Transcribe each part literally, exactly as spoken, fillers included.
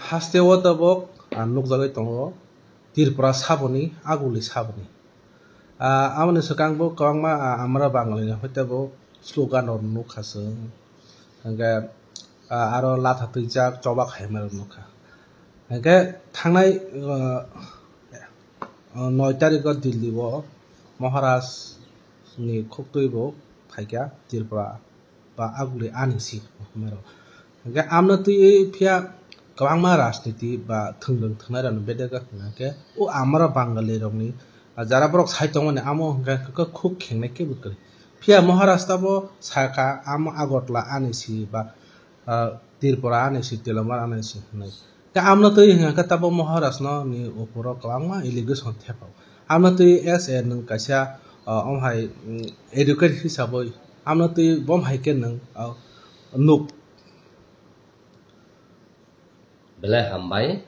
Haste o tabok, ah, nukjagwi tongo Tripura saboni, aguli saboni. Ah, aboni swkang bo kwbangma, ah, Amra Bangali ni hoi tabok slogan rok nukha chwng. Hwnkhe, ah, aro latha twijak choba khaima rok nukha. Hwnkhe thangnai, ah, ah, noi tarikh o Delhi o Maharaj ni khuktwi bo phaikha Tripura ba aguli ani si hwnwi rok. Hwnkhe amno twiwi phiya kwbangma rajniti ba thwngwng thwngnairokno bedek wngkha hwnkhe o Amra Bangali rokni, ah, jara borok sai tongmani amo hwnkhe khe khuk khengnai kebo kwrwi. Phiya Maharaj tabo sakha amo Agartala ani si ba, ah, Tripura ani si, Telamara ani si hwnwi. Khe amno twi hwnka khe tabok Maharaj no ni opor o kwbangma allegation thepa o. Amno twi as a nwng kaisa, ah, om hai, mm, educate hisabwi amno twi bom hai khe nwng, ah, nuk. Belai hambai.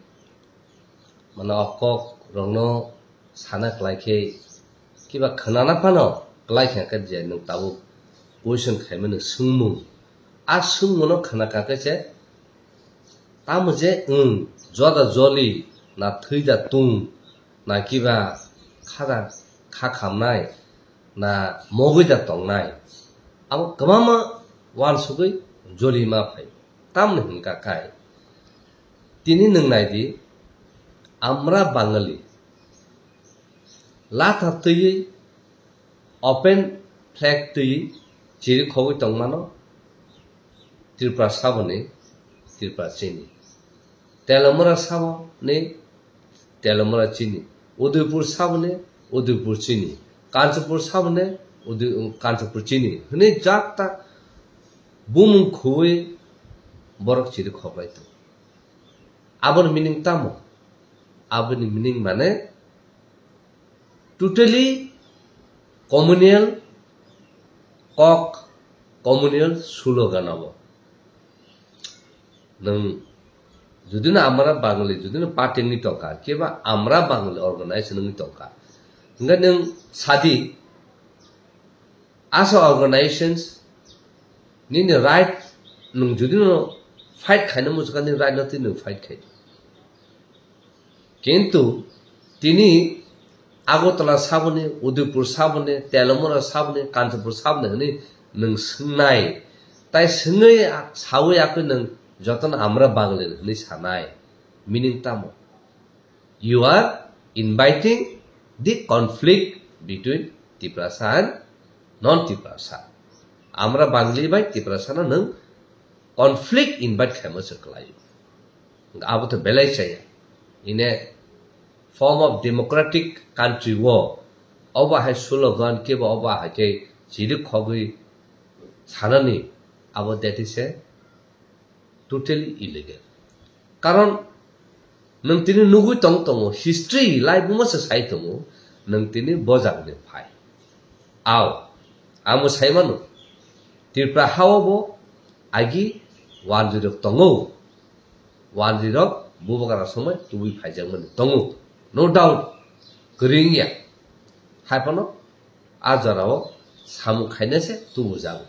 Mano o kok rokno sana klai khe kiba khwnana phano klai khe khe je nwng tabuk question khaimani swngmung. A swngmungno khwna kha khe se tamo je wng joda joli na thwi da tung na kiba khada kha khamnai na mogwi da tongnai. Abo kwbangma uansugwi joli ma phai. Tamni hwnkha khai tini nwng nai di, Amra Bangali latha twiwi open flag twiwi chiri khogwi tongmano Tripura saboni Tripura chini. Telamura saboni Telamura chini. Udaipur saboni Udaipur chini. Kanchanpur saboni Udai-, Kanchanpur chini. Hwnwi jak tak bumung khogwi borok chiri khoklai tongo. Aboni meaning tamo? Aboni meaning mane totally communal kok, communal slogan abo. Nwng judino Amra Bangali, judino party wngwi tongkha, keba Amra Bangali organization wngwi tongkha, hwnkhe nwng sadi, asa organizations nini right, nwng judino fight khaina muchukha, nini right no twi nwng fight khai. Kintu tini Agartala saboni, Udaipur saboni, Telamura saboni, Kanchanpur saboni hwnwi nwng swngnai. Tai swngwi sawi akwi nwng jotono Amra Bangali hwnwi sanai. Meaning tamo? You are inviting the conflict between Tiprasa and non-Tiprasa. Amra Bangali bai Tiprasa no nwng conflict invite khaima se kwlaio. Abo to belai chaya. In a form of democratic country o, obo hai slogan kebo obo hai khe chiri khogwi sanani, abo that is a totally illegal. Karon nwng tini nugwi tong tongo, history laibuma se sai tongo, nwng tini bo jagani phai. Ao, amo sai mano, Tripura hao bo agi wanjwi rok tongo. Wanjwi rok bubagra somoi tubui phaijakmani tongo. No doubt, kwrwi wngya. Hai phano a jorao samung khaina se tubujago.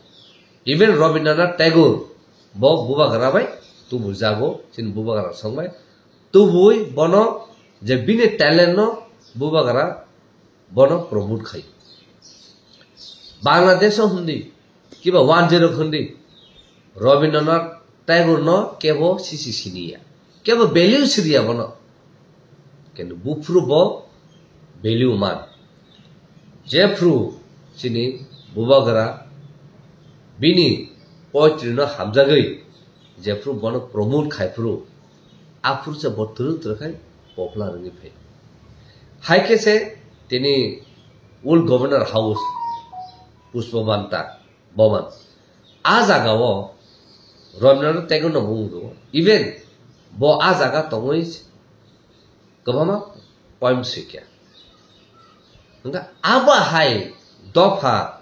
Even Rabindranath Tagore bo bubagra bai tubujago, chini bubagra song bai. Tubui bono je bini talent no bubagra bono promote khai. Bangladesh o hindi, kiba one zero hindi, Rabindranath Tagore no kebo sisi siniya, kebo value siriya bono. Kintu buphuru bo value man. Jephru chini bubagra bini poetry no hamjagwi jephru bono promote khai phuru, aphuru se bo twrwk twrwk khai popular wngwi phai. Hai khe se tini Old Governor House, Pushpa Banta Bhavan, a jaga o Rabindranath Tagore no bo wng do. Even bo a jaga tongwi kwbangma poem swikha. Hwnkhe abo hai dopha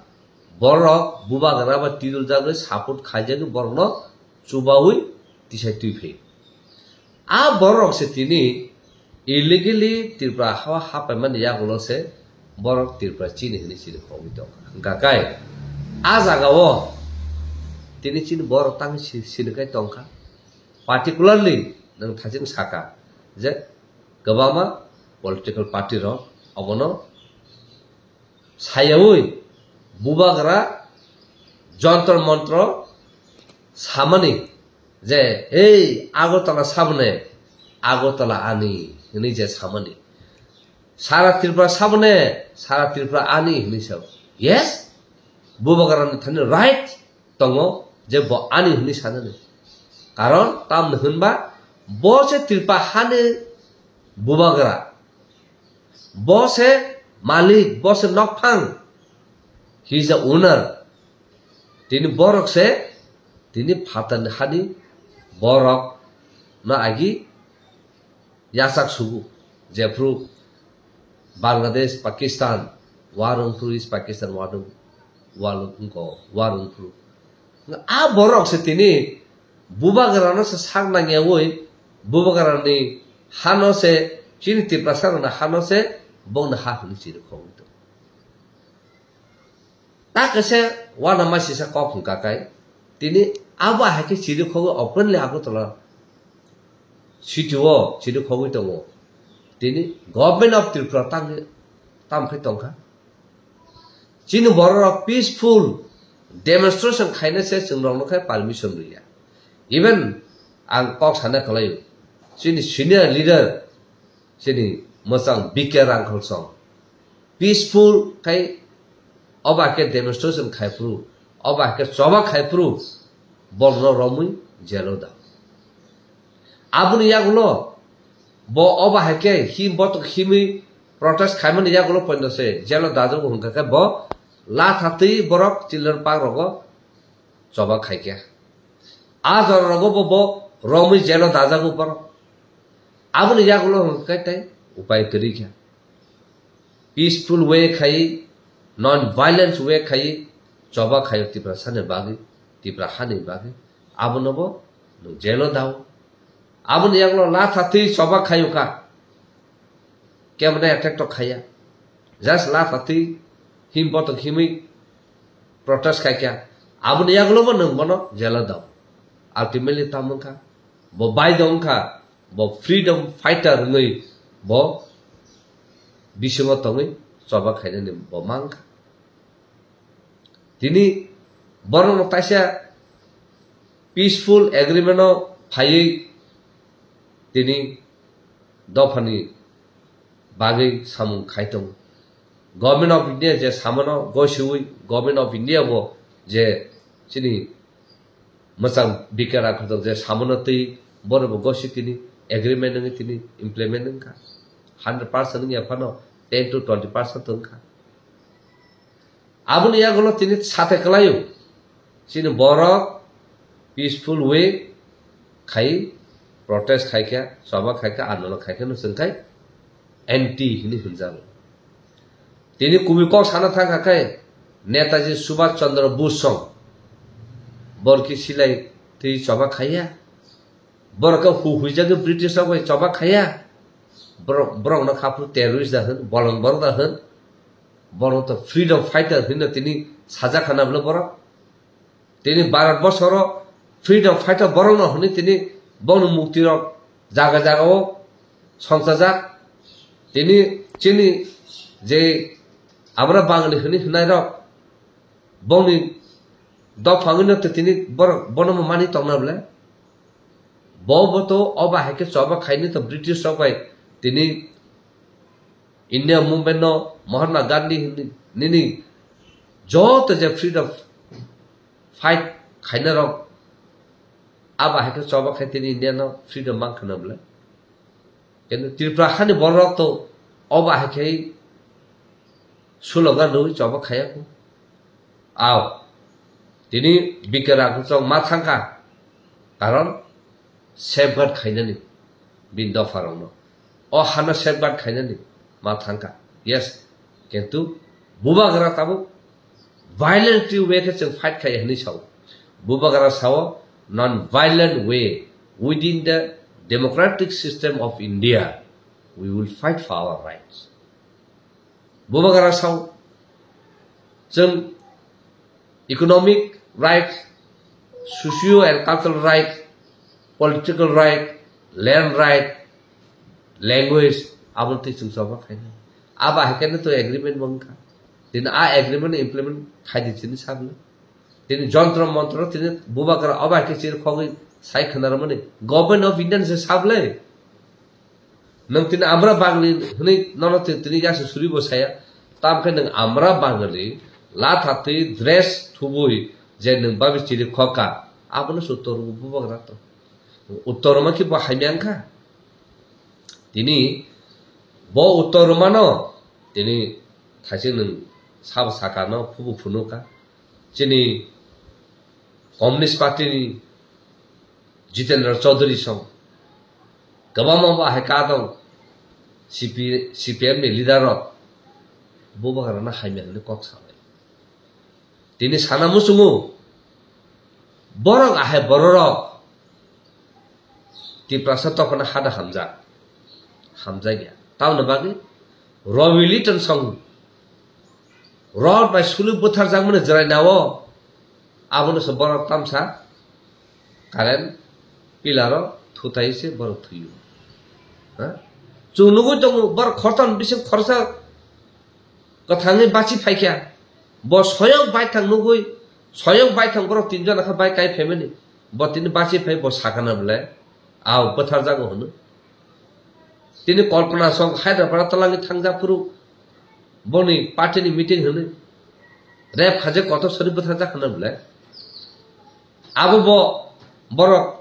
borok bubagra ba tiruljagwi support khaijagwi borokno chubaui tisai twi phaio. A borok se tini illegally Tripura hao hapaimani yagulo se borok Tripura chini hinwi chini khogwi tongkha. Hwnkha khe a jaga o tini chini borok tang si-, sinikai tongkha. Particularly Nwng thaching saka je kwbangma political party rok obono sayaui bubagra jontro montro samani je, "Ei Agartala sabone, Agartala ani," hwnwi je samani. Sara Tripura sabone, Sara Tripura ani hwnwi sabo. Yes, bubagrani thani right tongo je bo ani hwnwi sanani. Karon tamni hwnba bo se Tripura hani bubagra, bo se malik, bo se nokphang, he is the owner. Tini borok se, tini phatarni hani borok no agi yachak sugo, jephru Bangladesh, Pakistan, war wngphru is Pakistan war wng-, war wngko, war wngphru. A borok se tini bubagrano se sak nangyaui bubagrani hano se chini Tiprasa rokni hano se bongni ha hwnwi chirikhogwi tongo. Ta kaisa uanama sisa kok hwnka kai, tini abo hai khe chirikhogwi openly Agartala city o chirikhogwi tongo. Tini Government of Tripura tang, tam khai tongkha. Chini bororok peaceful demonstration khaina se chwng rokno khe permission rwya. Even ang kok sana kwlaio, chini senior leader, chini mwchang B K Rangkhol song peaceful khai oba khe demonstration khai phuru, oba khe choba khai phuru, borokno romwi jelo da. Aboni yagulo bo oba hai khe him botok himwi protest khaimani yagulo poito se jelo dajago hwnkha khe bo latha twi borok children park rogo choba khai khe. A jora rogo bo, bo romwi jelo dajago borok. Aboni yagulo hwnkha khe tei upai kwrwi kha. Peaceful way khai, non violence way khai choba khaio Tiprasa ni bagwi, Tipra hani bagwi. Abono bo nwng jelo dao. Aboni yagulo latha twi choba khaio kha. Kemne attack to khaiya. Just latha twi him botok himwi protest khai kha. Aboni yagulo bo nwng bono jelo dao. Ultimately tamo wngkha, bo baidho wngkha, bo freedom fighter wngwi bo bisingo tongwi choba khainani bo mankha. Tini borokno taisa peaceful agreement o phaiwi tini dophani bagwi samung khai tongo. Government of India je samano gosiwi Government of India bo je chini mwchang bikar akhorjak je samano twi bono bo gosi tini agreement wngwi tini implement wngkha. Hundred percent wngya phano ten to twenty percent wngkha. Aboni yagulo tini sate kwlaio. Chini borok peaceful way khai protest khai kha, choba khai kha, andolon khai kha, no chwng khai anti hini hwnjago. Tini kubui kok sana thang kha khe Netaji Subhash Chandra Bose song borki silai twi choba khaiya. Borok khe hu huijagwi British rok bai choba khaiya. Borok, borokno khaphuru terrorist da hwn, bolong borok da hwn. Borok to freedom fighter hwnwi tini sajak khana bwle borok. Tini Bharat borsoro freedom fighter borokno hwnwi tini bongni mukti rok jaga jaga o songchajak. Tini chini je abra Bangali hwnwi hwnai rok bongni dophangwino to tini borok bono mani tongna bwle. Bo bo to oba hai khe choba khaini to British rok bai tini India movement no Mahatma Gandhi hwnwi nini joto je freedom fight khaina rok aba hai khe choba khai tini India no freedom mang khana bwle. Kintu Tripura hani borok to oba hai khe slogan rwi choba khaya kho. Ao, tini bikar rang chong ma thangkha, karon safeguard khainani bini dopha rokno. O hano safeguard khainani ma thangkha. Yes, kintu bubagra tabuk violent way khe chwng fight khai hwnwi sao. Bubagra sao non violent way within the democratic system of India we will fight for our rights. Bubagra sao, chwng economic right, socio and cultural right, political right, land right, language, abo twi chwng choba khaina. Abo hai khe to agreement bo wngkha. Tini a agreement implement khai di chini sabni. Tini jontro montro tini bubagra obai khe chini khogwi sai khna rwmani. Government of India ni se sable. Nwng tini Amra Bangali hwnwi nono tini, tini yasa suri bo saya. Tam khe nwng Amra Bangali latha twi dress thubui je nwng babi chiri khoka. Abono se uttor bubagra to. Uttor ma khe bo hamya wngkha. Tini bo uttor mano tini thaising nwng sabo sakano phubu phunuka. Chini Communist Party ni Jitendra Chaudhary song kwbangma bo hai ka tong C P, C P M ni leader rok bubagra no hamya hwnwi kok salai. Tini sana muchungo borok ahai bororok Tiprasa tokona hada hamjak. Hamjakya. Tamoni bagwi Ravi Liton song rod bai sulu butharjakmani jwrainao abono se borok tamsa current pillar o thutai se borok thuio. Ha? Chwng nugwi tongo borok khortam bising khorsa kwthangwi bachi phaikha. Bo soyok baithang nugwi, soyok baithang borok tinjon kha bai kai phaimani. Bo tini bachi phai bo sakana bwle. Ao bwtharjago hwnwi. Tini Kalpana song Hyderabad twlangwi thangjak phuru boni party ni meeting hwnwi. Rep khaje kotor sori bwtharjak hwnwi bwle. Abo bo borok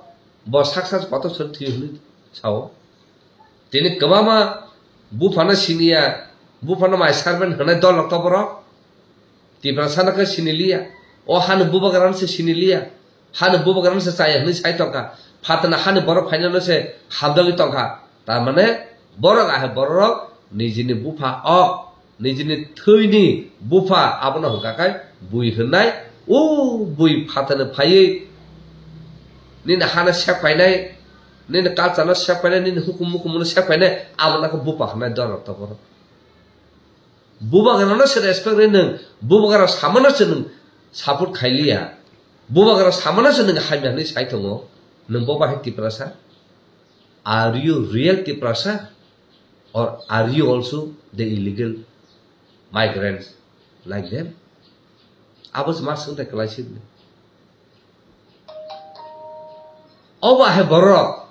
bo sak sak kotor sori thwi hwnwi sao. Tini kwbangma buphano siniya, buphano mai servant hwnwi dol rok to borok. Tiprasa no khe siniliya. O hani bubagrano se siniliya. Hani bubagrano se chaya hwnwi sai tongkha. Phatana hani borok phainano se hamjagwi tongkha. Tar mane borok ahai borok nijini bupha ok, nijini thwini bupha abono hwnkha khai bui hwnnai. O bui phatana phaiwi nini hano sek painai, nini culture no sek painai, nini hukum mukum no sek painai, abono khe bupha hwnnai dol rok to borok. Bubagrano se respect rwi nwng, bubagra samano se nwng support khailiya. Bubagra samano se nwng hamya hwnwi sai tongo. Nwng bo bahai Tiprasa? Are you real Tiprasa? Or are you also the illegal migrants like them? Abo se ma swngthai kwlai sibni. Obo ahai borok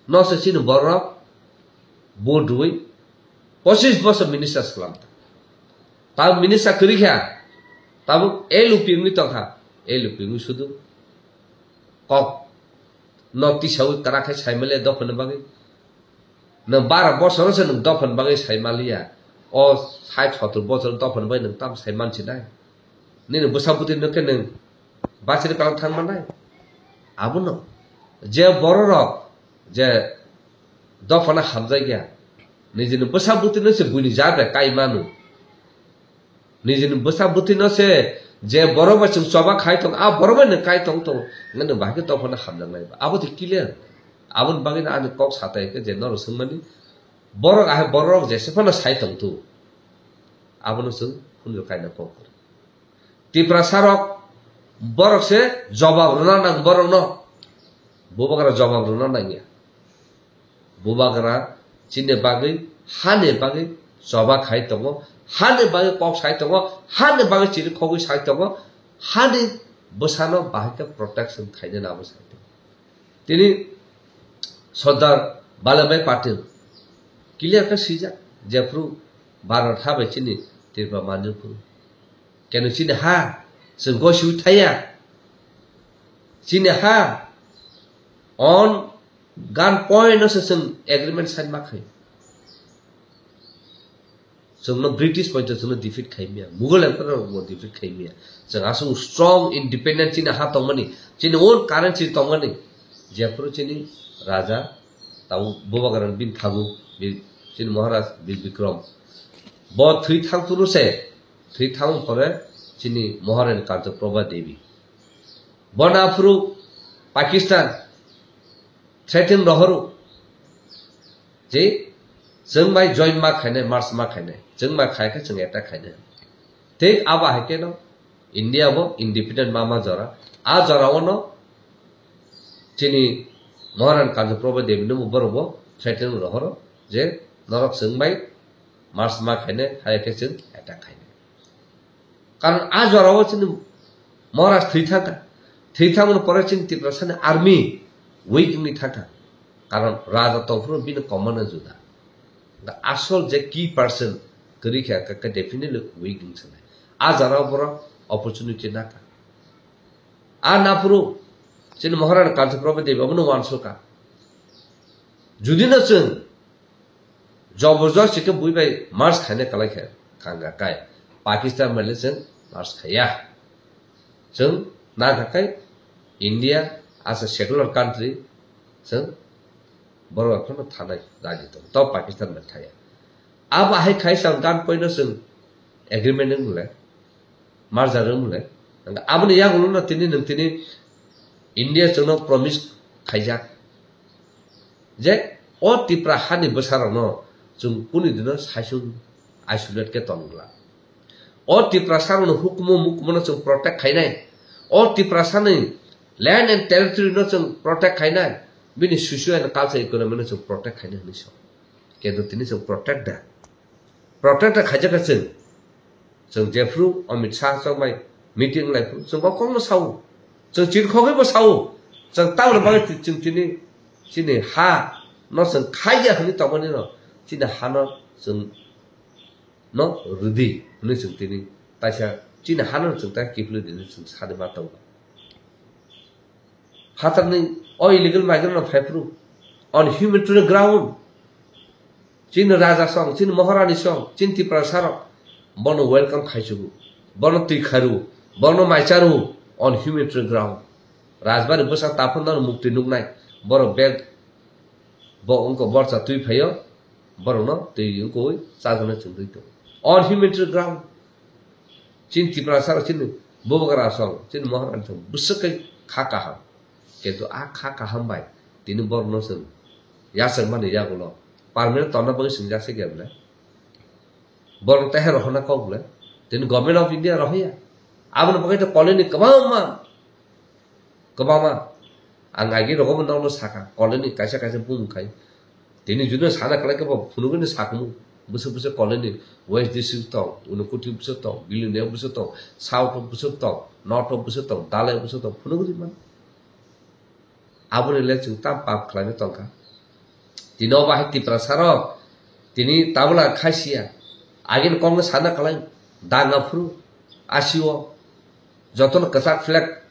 no se chini borok bo dui pochis bosor minister slam ta. Tabuk minister kwrwi kha, tabuk L U P wngwi tongkha, L U P wngwi sudu kok no tisawi kwrak khe saimale dophani bagwi. Nwng bara bosoro se nwng dophani bagwi sai maliya. O sait sotor bosor dophani bagwi nwng tam sai mansinai. Nini bwsa bwtwi no khe nwng bachiri kang thang manai. Abono je bororok je dophano hamjakya, nijini bwsa bwtwi no se buini jaga kai manu. Nijini bwsa bwtwi no se je borok bai chwng choba khai tong, a borok bai nwng kai tong tong, nwng bahai khe dophano hamjaknai. Abo twi clear. Aboni bagwi no ani kok satai khe je norok swngmani, borok ahai borok jesa phano sai tong tu. Abono chwng phunukjak kaina kok kwrwi. Tiprasa rok borok se jobab rwna nang borok no. Bubagra jobab rwna nangya. Bubagra chini bagwi, hani bagwi choba khai tongo, hani bagwi kok sai tongo, hani bagwi chiri khogwi sai tongo, hani bwsano bahai khe protection khainani abo sai tongo. Tini Sardar Vallabhbhai Patel clear khe swijak, jephru Bharat ha bai chini Tripura manjak phuru. Keno chini ha, chwng gosiwi thaya. Chini ha, on gun point no se chwng agreement sign ma khai. Chwngno British poito chwngno defeat khai miya, Mughal emperor rokbo defeat khai miya. Chwng aswk strong independent chini ha tongmani, chini own currency tongmani. Jephuru chini raja, tabuk bubagrani bini thagu, bi-, chini Maharaj Bir Bikram. Bo thwi thang phuru se, thwi thang pore chini Maharani Kartyaprabha Devi. Bono aphuru Pakistan threaten rohoro je chwng bai join ma khainai, march ma khainai, chwng bai khai khe chwng attack khainai. Thik abo hai khe no India bo independent ma ma jora, a jora o no chini Moharan Kanchu Prabha Devi no borok bo threaten rohoro je norok chwng bai march ma khaine, hai khe chwng attack khaine. Karon a jorao chini Maharaj thwi thangkha. Thwi thangmani pore chini Tiprasani army weak wngwi thangkha. Karon raja tongphuru bini command no juda. The asol je key person kwrwi kha, ka, ka definitely weak wng sanai. A jorao borok opportunity nakha. A naphuru chini Maharani Kanchu Prabha Devi abono uansukha. Judino chwng jobor josti khe bui bai march khaina kwlai khe khangkha kai Pakistan bai le chwng march khaiya. Chwng nangkha kai India as a secular country chwng borok phano thanai raji tongo. To Pakistan bai thaya. Abo hai khai chwng gun point no chwng agreement wng le. Marja rwng le. Aboni yagulo no tini nwng tini India chwngno promise khaijak je o Tipra hani bwsarokno chwng kuni dino saisung isolate khe tongla. O Tiprasarokni hukumu mukumu no chwng protect khainai. O Tiprasani land and territory no chwng protect khainai. Bini socio and culture economy no chwng protect khainai hwnwi sa. Kintu tini chwng protect da. Protect da khaijak kha chwng. Chwng jephru Amit Shah chwng bai meeting lai phru chwng bo kokno sao. Chwng chirkhogwi bo sao. Chwng tamoni bagwi ti-, chwng tini chini ha no chwng khaiya hwnwi tongmani no chini ha no chwng no rwdi hwnwi chwng tini taisa chini ha no chwng ta kiphilwi di hwnwi chwng sadi ma tongo. Phatarni o illegal migrant no phaiphru on humanitarian ground. Chini raja song, chini Maharani song, chini Tiprasa rok bono welcome khaichugu, bono twi kharu, bono maicharu on humanitarian ground. Rajbari bwsa taphun nang mukti nuknai, borok bag bo wngko borsa twi phaio, borokno twi wngkoi chajaknai chwng twi tongo. On humanitarian ground. Chini Tiprasa rok chini bubagra song, chini Maharani song bwswk khe kha kaham. Kintu a kha kaham bai tini borokno chwng yachakmani yagulo permanent tonna bagwi chwng yachak ya bwle? Borok tehe rohorna kok bwle? Tini Government of India rohorya. Aboni bagwi to colony kwbangma, kwbangma. Ang agi rogo bo nokno sakha, colony kaisa kaisa bung khai. Tini juni sana kwlai khe bo phunugwi ni sakhumu. Bwswk bwswk colony, West District tong, Unakoti bwswk tong, Gilundiya bwswk tong, South bwswk tong, North bwswk tong, Dalai bwswk tong, phunugwi man. Aboni le chwng tam pap khlaina tongkha. Tini o bahai Tiprasa rok, tini tabla khaisiya, agini kokno sana kwlai, danga phuru, asio, jotono kwchak flag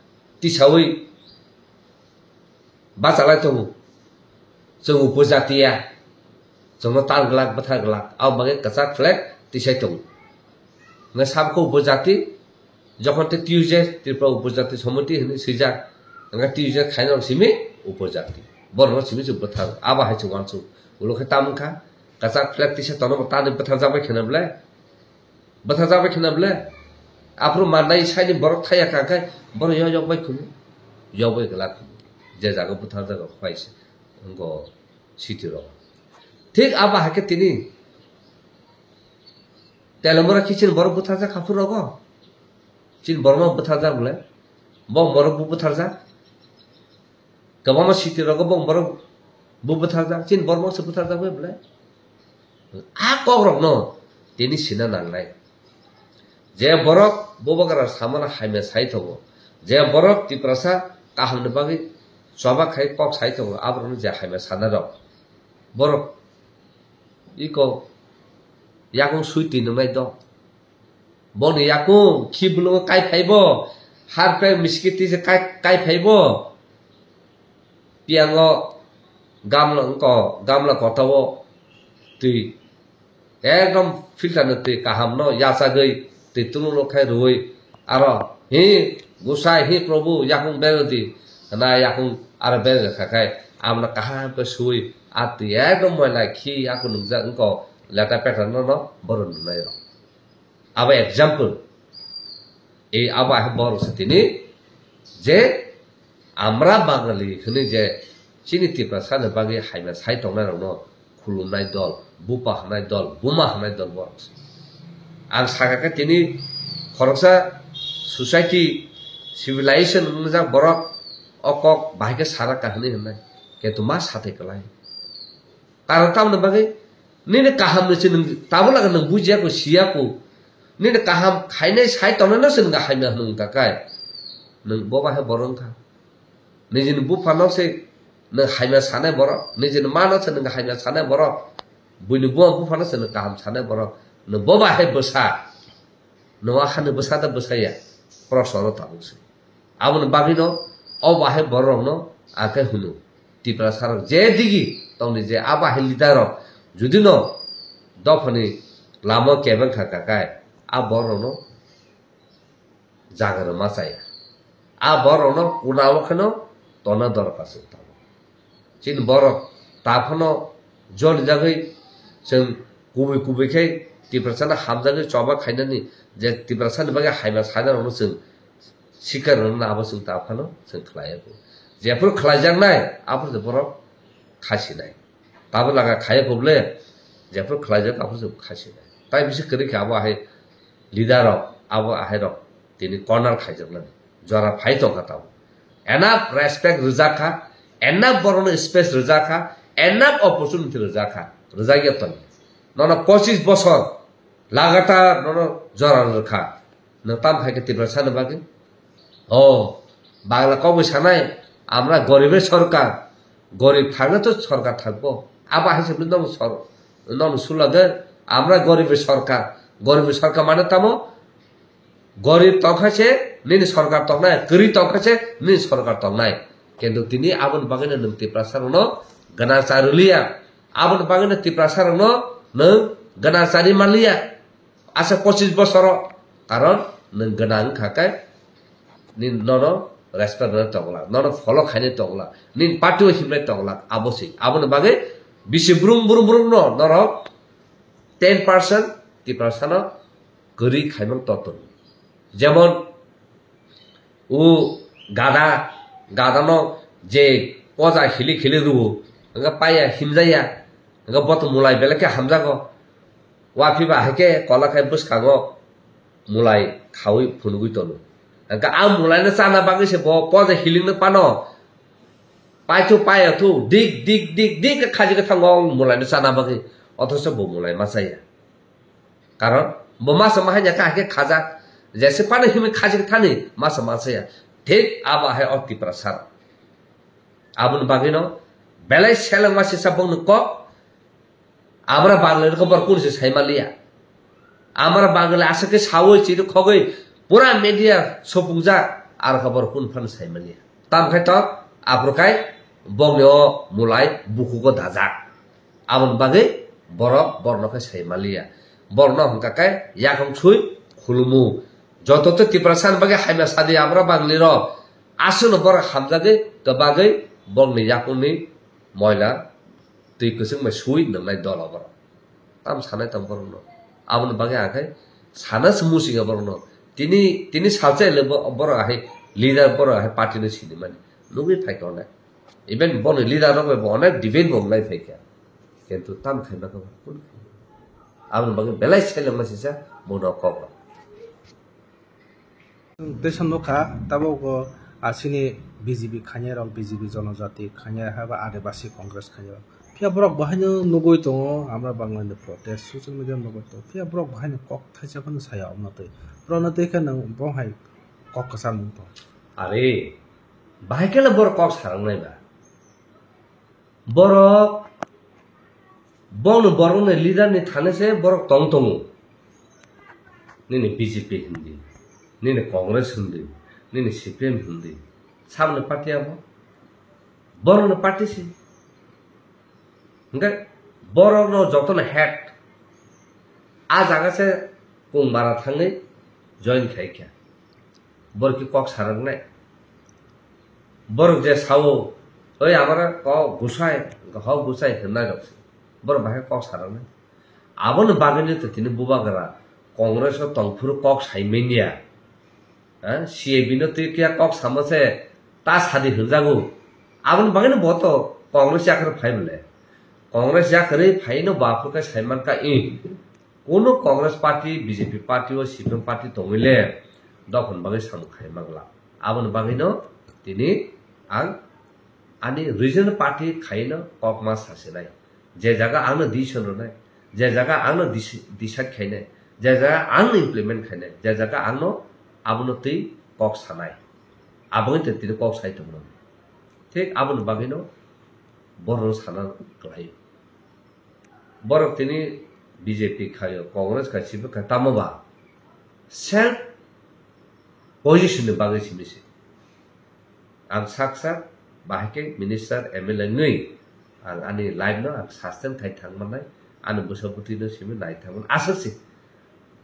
tisawi bachalai tongo. Chwng upojatiya, chwngno tal glak, bwthar glak, abo bagwi kwchak flag tisai tongo. Hwnkhe sabkhe upojati, jokhon tei T U J, Tripura Upojati Samiti hwnwi swijak, hwnkhe T U J khainai rok simi upojati. Borokno simi se bwthar, abo hai se uansuk. Ulo khe tamo wngkha, kwchak flag tisa tono bo tani bwtharjak bai kheno bwle? Bwtharjak bai kheno bwle? Aphuru mannai saini borok thaya kha khe, borok yo yok bai khumu, yok bai glak khumu. Je jaga bwtharjak rok phai se, wngkho city rok. Thik abo hai khe tini Telemura khe chini borok bwtharjak haphuru rogo. Chini borok ma bwtharjak bwle? Bo borok bo bwtharjak? Kwbangma city rogo bo borok bo bwtharjak. Chini borok se bwtharjak bai bwle? A kok rokno tini sina nangnai. Je borok bubagra samano hamya sai tongo. Je borok Tiprasa kahamni bagwi choba khai kok sai tongo. Aborokno je hamya sana rok. Borok iko yakung sui twi nungnai do. Boni yakung khi bulungo kai phaibo, harpek miskiti se kai, kai phaibo. Piyango gamla wngko, gamla kotao twi ekdom filter ni twi kaham no yachagwi twi tulung rok khai rwui aro hi gusai hi Prabhu yakung berdi hwnna yakung aro berdi kha khai amno kaham khe sui a twi ekdom moila khi yakung nungjak wngko leta petra no no bohrok nungnai rok. Abo example. Ei abo hai borok se tini je amra Bangali hwnwi je chini Tiprasa ni bagwi hamya sai tongnai rokno khulumnai dol, bupa hwnai dol, buma hwnai dol borok se. Ang sakha khe tini khoroksa society civilization wngjak borok o kok bahai khe sana kahini hwnai. Kintu ma sathai kwlai. Karon tamoni bagwi nini kaham ni se nwng tabuk laga nwng bujiya ko, siya ko. Nini kaham khainai sai tongnai no se nwng hamya hwnwi wngkha kai. Nwng bo bahai borok wngkha. Nijini bupha no se nwng hamya sanai borok, nijini ma no se nwng hamya sanai borok. Buini buma bupha no se nwng kaham sanai borok. Nwng bo bahai bwsa. Nwng o hani bwsa da bwsa ya? Proshno no tabuk se. Aboni bagwino o bahai bororokno ang khe hwno, Tiprasarok je digi tongdi je a bahai leader rok judino dophani lama kebeng kha kakai, a bororokno jaga rwma chaya. A bororokno kuna o kheno tonna dorkar se tabuk. Chini borok ta phano jol jagwi chwng kubui kubui khe Tiprasano hamjagwi choba khainani je Tiprasani bagwi hamya sanai rokno chwng sikar rwna abo chwng ta phano chwng khlai ya. Jephuru khlaijaknai aphuru je borok khasinai. Tabo laga khaya kubule jephuru khlaijak aphuru chwng khasinai. Tai bisi kwrwi khe abo ahai leader rok, abo ahai rok tini corner khaijaknani jora phai tongkha tabo. Enough respect rwjak kha, enough borokno space rwjak kha, enough opportunity rwjak kha, rwjak ya tongya. Nono pochis bosor lagatar nono jora rwkha. Nwng tam khai khe Tiprasani bagwi? O, Bangla kok bai sanai, "Amra goriber sorkar, gorib thangna to sorkar thangbo." Abo hai se nono sor-, nono sulago, "Amra goriber sorkar." Goriber sorkar mane tamo? Gorib tongkha se nini sorkar tongnai, kwrwi tongkha se nini sorkar tongnai. Kintu tini aboni bagwino nwng Tiprasa rokno gana cha rwliya. Aboni bagwino Tiprasa rokno nwng gana chari manliya. Asa pochis bosoro, karon nwng gana wngkha khe nini nono respect rwna tongla, nono follow khaina tongla, nini party o himlai tongla, abo se. Aboni bagwi bisi brum brum brum no norok ten percent Tiprasano kwrwi khaimang toton. Jemon o gada, gadano je poja khili khili rwo, hwnkhe paiya himjaya, hwnkhe boto mulai belai khe hamjago. Wa phiba hai khe kola khai bwskango mulai khaui phunugui tono. Hwnkhe a mulaino chana bagwi se bo poja hilingno pano. Paithu paiya thu dik dik dik dik khe khaji khe thango mulaino chana bagwi. Othocho bo mulai ma chaya. Karon bo masa ma hanya kha khe khajak. Jese pano himwi khaji khe thani masa ma chaya. Thik abo hai o Tiprasa rok. Aboni bagwino belai selengma sisa bongni kok. Amra Bangla rok bor kun se sai maliya. Amra Bangla aswk khe sawi chiri khogwi pura media sopungjak, ar khe bor kun phan sai maliya. Tam khai to, aphuru khai bongni o mulai bukugo dajak. Aboni bagwi borok borno khe sai maliya. Borno hwnkha khe yakung sui khulumu. Joto to Tiprasa ni bagwi hamya sadi Amra Bangli rok. Aswkno borok hamjagwi kwbagwi bongni yakungni moila twi kwchwng bai sui nwngnai dol oborok. Tam sanai tong borokno. Aboni bagwi ang khe sana se muchungo borokno. Tini, tini salsa le bo-, borok ahai leader borok ahai party no sinimani. Nugwi phai tongnai. Even boni leader rok bai bo onek debate bo wng lai phai kha. Kintu tam khaima khe bo kun khaima. Aboni bagwi belai selengma sisa bono kok rok. Teisa nukha, tabuk o asini B J P khainai rok, B J P Jonojati khainai, haiba Adibasi Congress khainai rok. Phiya borok bo haino nugwi tongo, Amra Bangla ni protest, social media nugwi tongo. Phiya borok bo haino kok thaisa phano saya omno twi. Borokno twi khe nwng bo hai kok kwchar nung tong. Are, bahai khe le borok kok sarang nai ba. Borok, bongni borokni leader ni thani se borok tong tongo. Nini B J P hindi, nini Congress hindi, nini C P M hindi. Saboni party abo? Borokni party se. Hingke borokno jotono head. A jaga se kung bara thangwi join khai kha. Borok khe kok saraknai. Borok je sao, "Oi, amara kok gusai," hok gusai hwnna rok se. Borok bahai kok saraknai. Aboni bagwino to tini bubagra Congress o tongphuru kok saimanya. Ha, C A B no twi khe kok samo se ta sadi hwnjago. Aboni bagwino bo to Congress yakarwi phai bole. Congress yakarwi phaino bo aphuru khe saimankha, i. Kunu Congress party, B J P party o C P M party tongwi le dophani bagwi samung khai mangla. Aboni bagwino tini ang Ani regional party khaino kokma sasinai. Je jaga angno decision rwnai, je jaga angno deci-, decide khainai, je jaga angno implement khainai, je jaga angno abono twi kok sanai. Aboni twi tini kok sai tongmani. Thik aboni bagwino borokno sana kwlai. Borok tini B J P khaio, Congress khai, sibwkha, tamo ba self position ni bagwi simi se. Ang sak sak bahai khe minister, M L A wngwi ang ani life no ang sustain khai thang mannai, ani bwsa bwtwi no simi nai thang mannai. Aswk se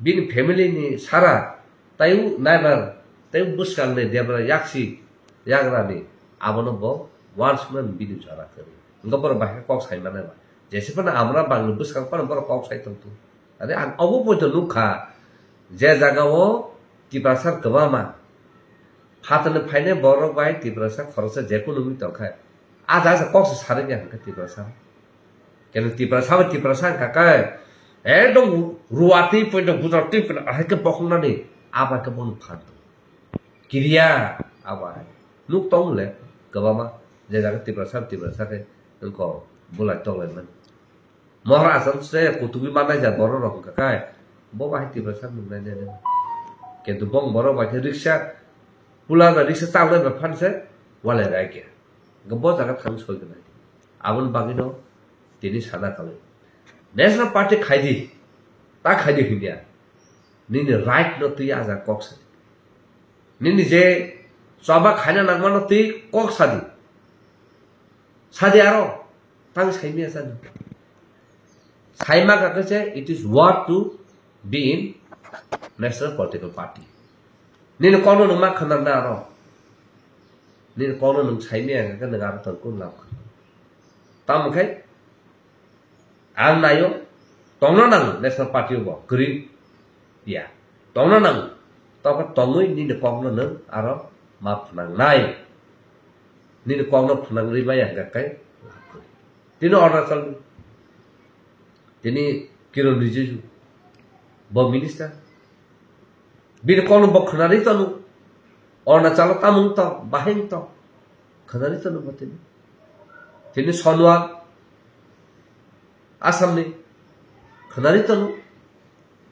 bini family ni sara taibo naibar, taibo bwskang ni debra yaksi yagra ni abono bo once man bini jora kwrwi. Hwnkhe borok bahai khe kok sai mannai ba. Jese phano amra bangni bwskang phano borok kok sai tong tu. Are ang obo poito nukha, je jaga o Tiprasa kwbangma phatani phainai borok bai Tiprasa khoroksa jekunu wngwi tongkha. A jaga se kok se sarwi ya hwnkhe Tiprasa. Keno Tiprasa bai Tiprasa hwnkha khe ekdom ruatwi poito Gujarat twi poito ahai khe bokhoknani abo khe bono phan tong. Kiriya abo hai. Nuk tong le kwbangma je jaga Tiprasa, Tiprasa khe wngkho bulai tong lai man. Mohor Asam se kutubi manai ja borok rok wngkha kai. Bo bahai Tiprasa nuk nai nai. Kintu bong borok bai khe riksa pula na riksa chal nai bai phan se walai rai khe. Bo jaga thang soi gwnai. Aboni bagwino tini sana khalai. National Party khaidi, ta khaidi hinya. Nini right no twi aja kok sadi. Nini je choba khaina nangmano twi kok sadi. Sadi aro tang saimya sadi. Saima kaka se it is worth to be in national political party. Nini kokno nung ma khana na aro. Nini kokno nung saimya kaka nung aro tong kun lab. Tamo khai Ang naio, tongna nango National Party o bo, kwrwi ya. Tongna nango, tongkha tongwi nini kokno nwng aro ma phnangnai. Nini kokno phnangwi maya hwnkha khe, tini Arunachal, tini Kiren Rijiju, bo minister. Bini kokno bo khwnarwi tongno. Arunachalo tamung tong, bahai tong. Khwnarwi tongno bo tini. Tini Sonwar, Assamni khwnarwi tongno.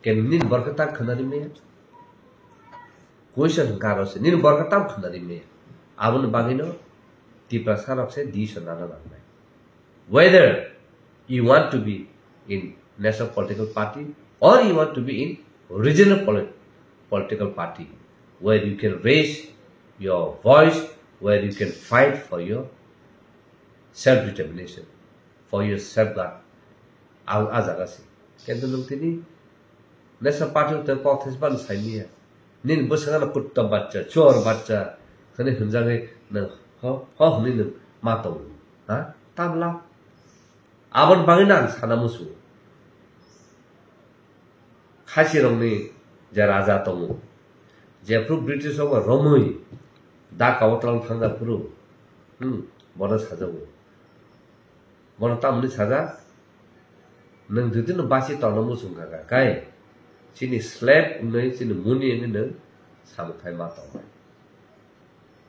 Ken nini borok khe tam khwnarwi maya. Question hwnkha aro se, nini borok khe tam khwnarwi maya. Aboni bagwino Tiprasa rok se decision nana nangnai. Whether you want to be in national political party or you want to be in regional polit-, political party where you can raise your voice, where you can fight for your self-determination, for your safeguard. Ang a jaga se. Kintu nwng tini National Party tei kok thai bani saimaya. Nini bwskango kutta bachcha, chuar bachcha, hwnwi hwnjagwi nwng ho, ho hwnwi nwng ma tongo. Ha? Tamla. Aboni bagwi no ang sana muchungo. Khasirokni je raja tongo, jephru British rok bai romwi Dhaka o twlang thangjaphru, hmm, bono sajago. Bono tamoni sajak, nwng jodi no basi tongna muchung kha kha, kai chini slave wngwi chini muni wngwi nwng samung khai ma tongnai.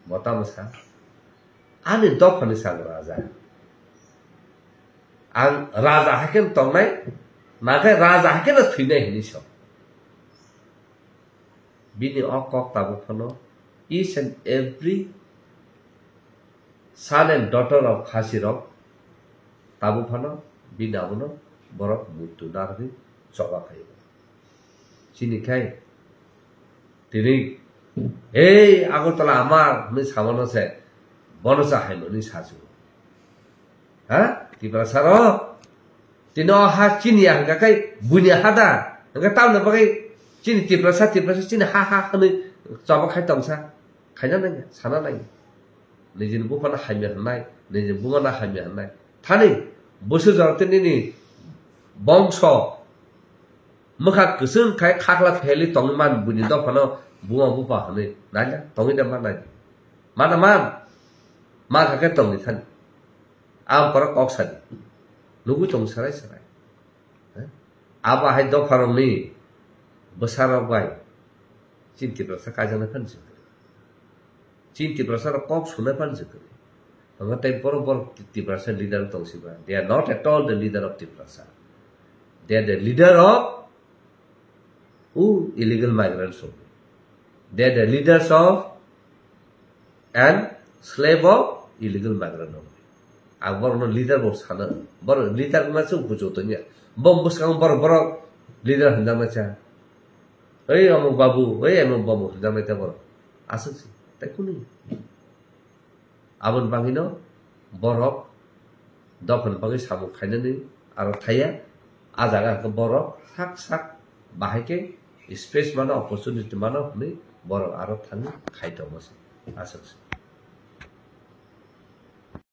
Bo tamo sa, ani dophani sago raja. Ang raja hai khe tongnai, nakhai raja hai khe no thwinai hinwi sa. Bini o kok tabuk phano each and every son and daughter of Khasi rok tabuk phano bini abono borok muitu narwgwi choba khaio. Chini khai tini, "Ei Agartala amar," hwnwi samano se, bono cha hai hwnwi sachu. Ha? Tiprasa rok? Tini o ha chini ya hwnkha khe buini ha da? Hwnkhe tamoni bagwi chini Tiprasa, Tiprasa chini ha ha hwnwi choba khai tongsa? Khaina nangya, sana nangya. Nijini buphano hamya hwnnai, nijini bumano hamya hwnnai. Thani, bwswk jorok tei nini bongso mwkhak kwchwng khai khakla pheli tongwi man buini dophano buma bupha hwnwi naina tongwi da man naidi. Mana man, man kha khe tongwi thani. Ang borok kok sadi. Nugwi tongo sarai sarai. He? Abo hai dopharokni bwsarok bai chini Tiprasa kaijaknai phano se kwrwi. Chini Tiprasarok kok sunai phano se kwrwi. Hwnba tei borok, borok Tiprasa leader tong siba. They are not at all the leader of Tiprasa. They are the leader of who? Illegal migrants only. They are the leaders of and slave of illegal migrant only. Ang borokno leader bo sana. Borok leader wngna se bujo tongya. Bom bwskango borok, borok leader hwnjaknai cha. Oi omuk babu, oi omuk babu hwnjaknai ta borok. Aswk se. Tai kuni. Aboni bagwino borok dophani bagwi samung khainani aro thaya. A jaga hwnkhe borok sak sak bahai khe space mano, opportunity mano hwnwi borok aro thangwi khai tongo se. Aswk se.